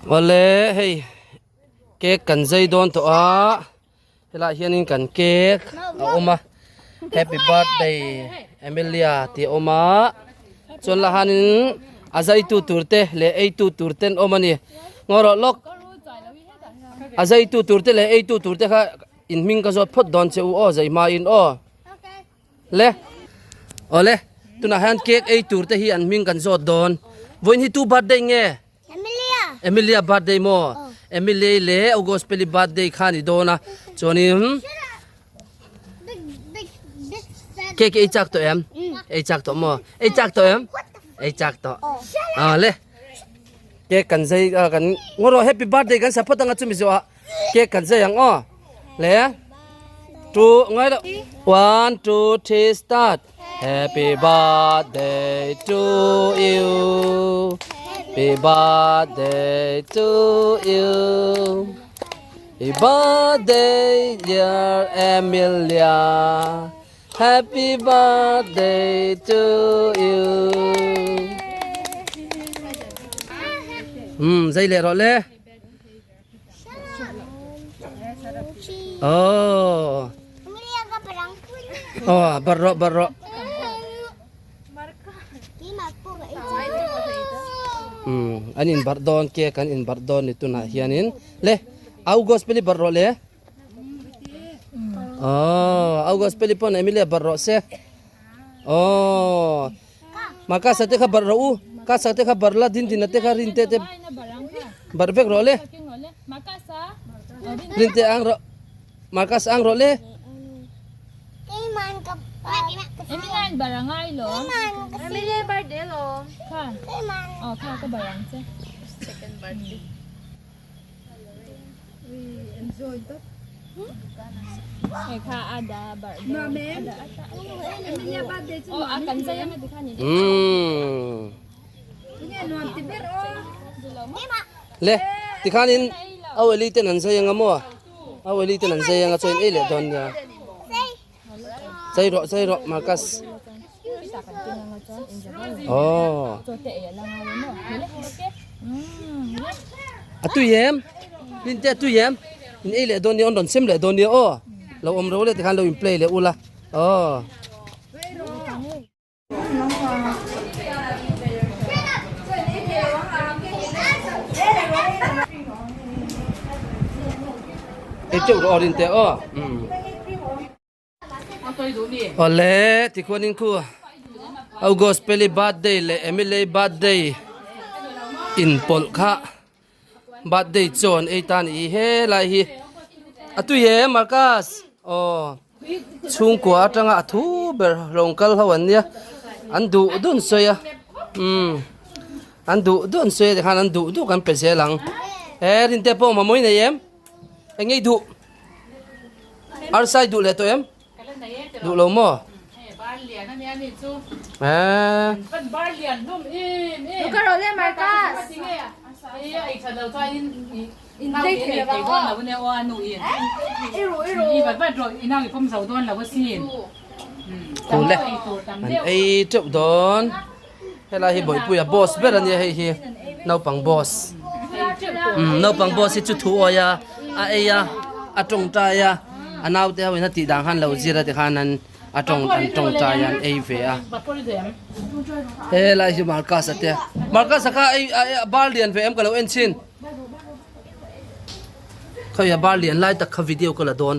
Awle hei cake kan zai dawn tawh a helaiah hianin kan cake a awm a happy birthday Emilia tih a awm a chuan lah hianin a zai tu tur te leh ei tu tur te an awm a ni ngaw rawh lawk a zai tu tur te leh ei tu tur te kha in hming ka zawt phawt dawn che u aw zai hmain aw. Le awle tunah hian cake ei tur te hi an hming kan zawt dawn vawiin hi tu birthday nge Emilia Emilia birthday maw Emilia leh August peli birthday kha ni dawn a chuanin cake ei chak tawh em ei chak tawh maw ei chak tawh em ei chak tawh awle cake kan zai kan ngaw rawh happy birthday kan sa phawt anga chumi zawhah Cake kan zai ang aw. Le. Two ngai lo. One, two, three, start. Happy birthday to you. Happy birthday to you. Happy birthday dear Emilia. Happy birthday to you. Hmm, zai le rawh le. Oh. Oh, barro barro. Hmm, an in bar don ke kan in bar don ni tunah hianin le August peli barro le. Oh, August peli pon Emilia barro se. Oh. Maka sa te kha bar rawh u, ka sa te kha bar la din din a te kha rin te te bar vek rawh le. Rin te ang rawh. Marcus ang rawh le. Le tikhanin au eli ten an zai anga maw au eli ten an zai anga chuan ei leh dawn nia zai rawh zai rawh Marcus oh a tui em rin te a tui em in ei leh dawn nia an rawn sem leh dawn nia aw lo awm ro leh tikhan lo in play leh ula aw. Ei teuh rawh aw rin te aw umm. Awle tikhuanin khu August peli birthday leh Emily birthday inpawlh kha birthday chaw an ei ta a ni helai hi a tui em Marcus aw chhungkua atanga a thu ber lo kal ho an nia an duh duh an sawi a umm an duh duh an sawi a tikhan an duh duh kan pe zel ang he rinte pawh mamawh i nei em. Eng ngei duh? Arsai duh leh tawh em? Duh lo maw? Eh. Kule an ei teuh dawn. Helai hi Bawihpuia boss ber a nia hei hi naupang boss umm naupang boss hi chu thu awi a a ei a a tawngtai a a naute ho in a tih dan khan lo zir a tikhan an a tawng an tawngtai a an ei ve a helai hi Marcus a te Marcus a kha ei a bar lian ve em ka lo en chhin khawi a bar lian lai tak kha video ka la dawn.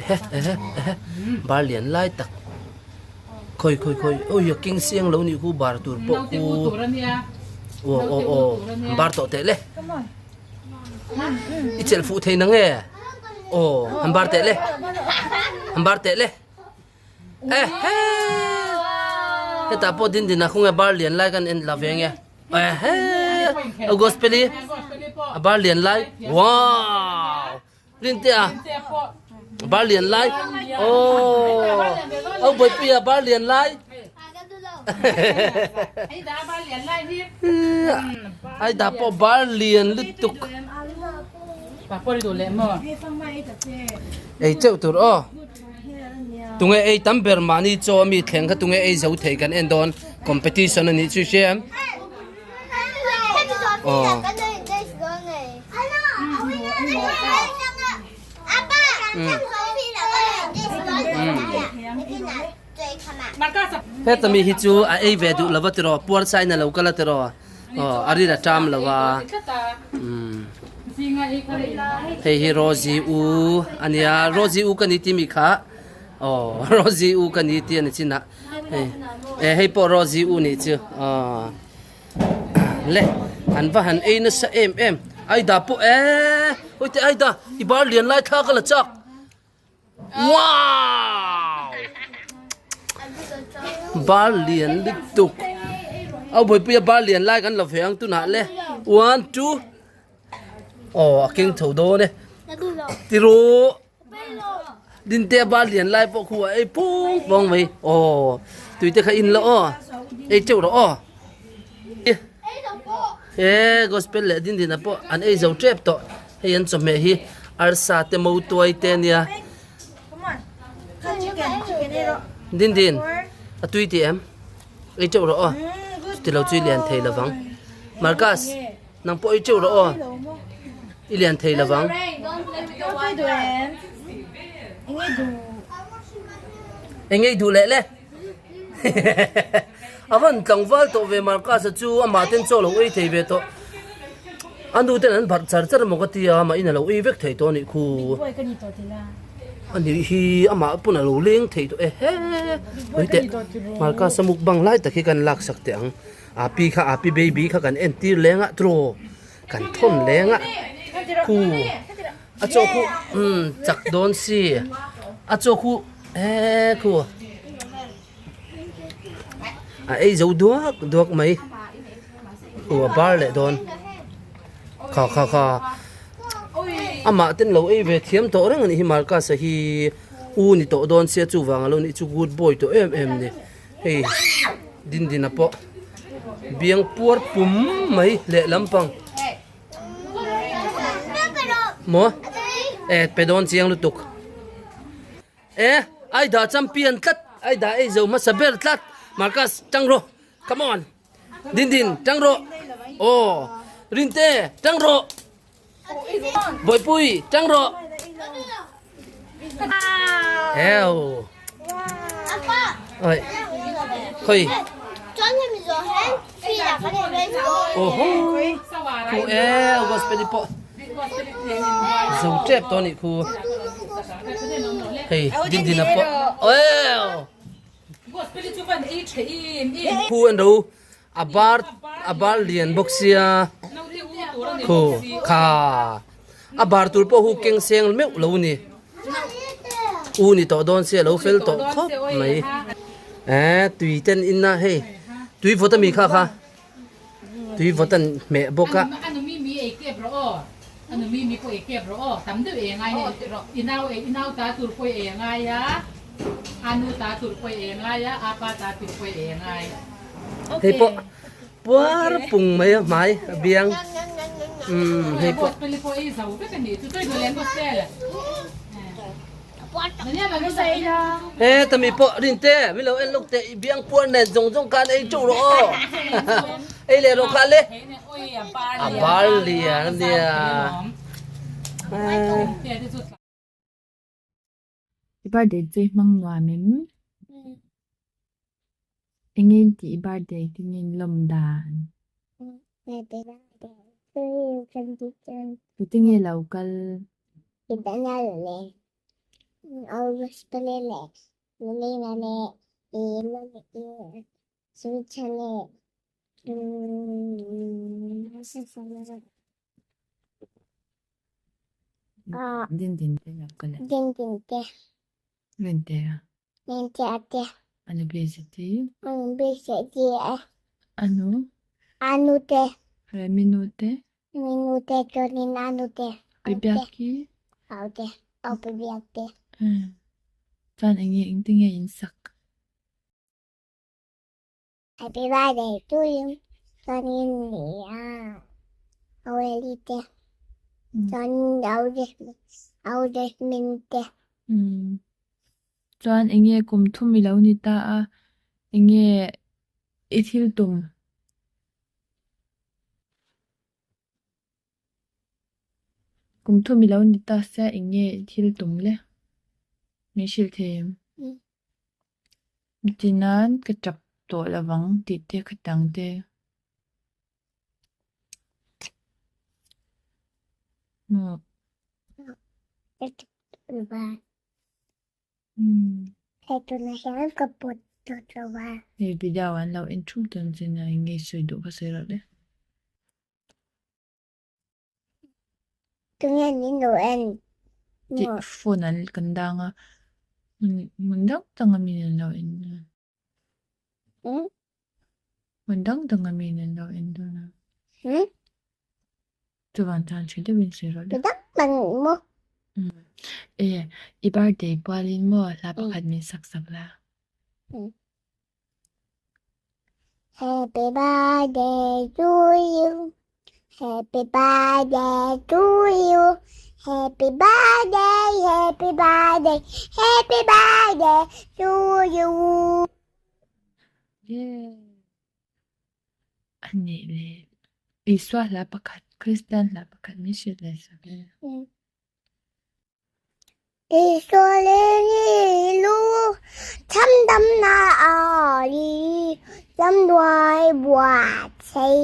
Ehe ehe ehe bar lian lai tak khawi khawi khawi ui a keng siang lo nih khu bar tur pawh khu aw aw aw bar tawh teh le i chelh fuh thei nang e aw han bar teh le han bar teh le ehe hetah pawh din din ah khawnge bar lian lai kan en la ve nge ehe a gospel hi a bar lian lai wow. Rintea bar lian lai aw au Bawihpuia bar lian lai ai dah pawh bar lian lutuk ei teuh tur aw tunge ei tam ber mahni chaw ami thleng kha tunge ei zo thei kan en dawn competition a nih chu hria em aw. Heta mi hi chu a ei ve duh lova tiraw puar sain a lo kal a tiraw aw a rin a ṭam lo a umm hei hi Rosie u a nia Rosie u ka ni tih mi kha aw Rosie u ka ni tih a ni chin a hei eh hei pawh Rosie u nih chu aw. Le an va han ei nasa em em Aida pawh eee hawi teh Aida i bar lian lai thla ka la chak wow bar lian lutuk au buaipuia bar lian lai kan la ve ang tunah le one two aw a keng tho dawn e tiraw. Dinte bar lian lai pawh khu a ei pung pawng mai aw tui te kha in la aw ei teuh rawh aw he gospel leh din din ah pawh an ei zo tep tawh hei an chawhmeh hi arsa te mautuai te ania din din a tui tih em ei teuh rawh aw chutilo chu i lian thei lovang Marcus. Nang pawh i teuh rawh aw. I lian thei lovang. Engei duh leh le. A van tlangval tawh ve Marcus-a chu amah ten chaw lo ei thei ve tawh. A nu ten an barh char char emaw ka tia amah in a lo ei vek thei tawh a nih khu. A nih hi amah pawn a lo leng thei tawh e he. Hawi teh Marcus-a mukbang lai tak hi kan laksak teh ang. Api kha api baby kha kan entir leng a tiraw kan thawn leng a khu a chaw khu umm chak dawn si a chaw khu he khu a ei zo duak duak mai khu a bar leh dawn kha kha kha amah ten lo ei ve thiam tawh reng a nih hi Marcus-a hi u ni tawh dawn sia chuvang a lo nih chu good boy tawh em em a ni. Hei Dindina pawh biang puar pum mai leh lampang maw eh pe dawn chiang lutuk eh ai dah champion tlat ai dah ei zo hmasa ber tlat Marcus tang rawh come on Dindin tang rawh aw Rinte tang rawh. Bawihpui tang rawh. Heo. Oi. Khoi. Oho. Khu e gospel pawh. Zo tep to ni khu. Hei din din pawh. Eo. Khu an ro A bar a bar lian bawk sia khu kha a bar tur pawh hu keng seng meuh lo ni u ni tawh dawn sia lo fel tawh khawp mai eh tui ten in a hei tui vawt ami kha kha tui vawt an hmeh bawk a. Hei pawh puar pung mai a hmai a biang umm hei pawh. He tami pawh rinte min lo en lawk teh i biang puar nen zawng zawng khan ei teuh rawh aw ei leh rawh kha le a bar lian a nia. I birthday chu i hmang nuam em? Eng nge in tih i birthday te nge in lawm dan? Tute nge lo kal? Din din te lo kal a. Din din te. Rin te a. Rin te a te. Anu busy ti. Anu busy ti e. Anu. Anu te. Remi nu te. Remi nu te chuanin anu te. Bibiaki. Au te. Au bibiak te. Chuan enge engtinge in sak? Happy birthday to you chuanin Aweli te chuanin Au Jasmine te. Chuan enge kum thum i lo ni ta a, enge i thil tum? Kum thum i lo ni ta sia enge i thil tum le? Min hrilh thei em? Tinan ka tap tawh lovang tih te ka tang te. Ka tap tawh lova. Hei tunah hian ka pawt tawh lova. Hei video an lo en thum tawn che nia eng nge sawi duh ka sawi loh le. Tunge min lo en Tih phone an kan dang a hmun dang dang a min an lo en a. Hmun dang dang a min an lo en dawn a. Chuvan chuan tha deuhin sawi rawh le. Dang dang maw? E i birthday pualin maw hla pakhat min sak sak la. Happy birthday to you. Happy birthday to you. Happy birthday, happy birthday, happy birthday to you. Yeah. Anih leh Isua hla pakhat, Kristian hla pakhat min hrilh leh sak le. Isua leh ni lu cham dam na a li lam duai buat sei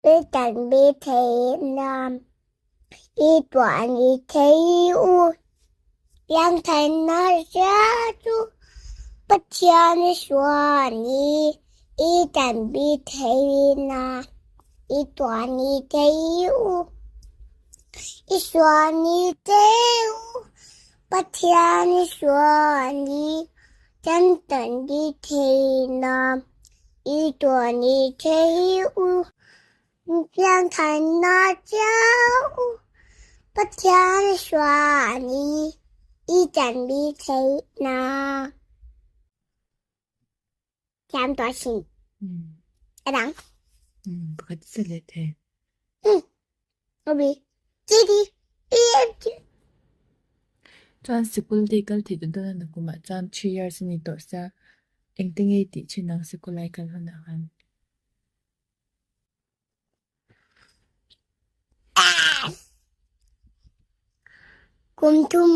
bi tan bi thei nam i tuan i thei u yang than na sia chu Pathian Isua ni i tan bi thei na i tuan i thei u Isua ni thei u Pathian Isua ni tan tan bi thei na i tuan i thei u Piang than na cia u Pathian Isua ni i tan bi thei na. Thiam tawh sin. A dang. Pakhat sa leh thei. Obi. C D E F G. Chuan sikul te i kal thei dawn a nakumah chuan 3 years a ni tawh sia engte nge i tih thin ang sikul a i kal hunah khan. Kum thum.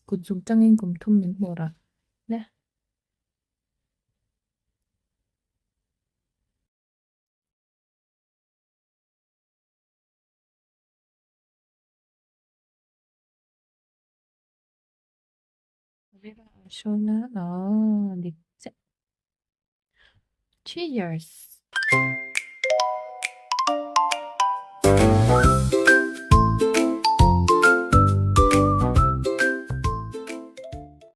Kut zuk tangin kum thum min hmuh rah le. Shona, oh, dik chiah. 3 years.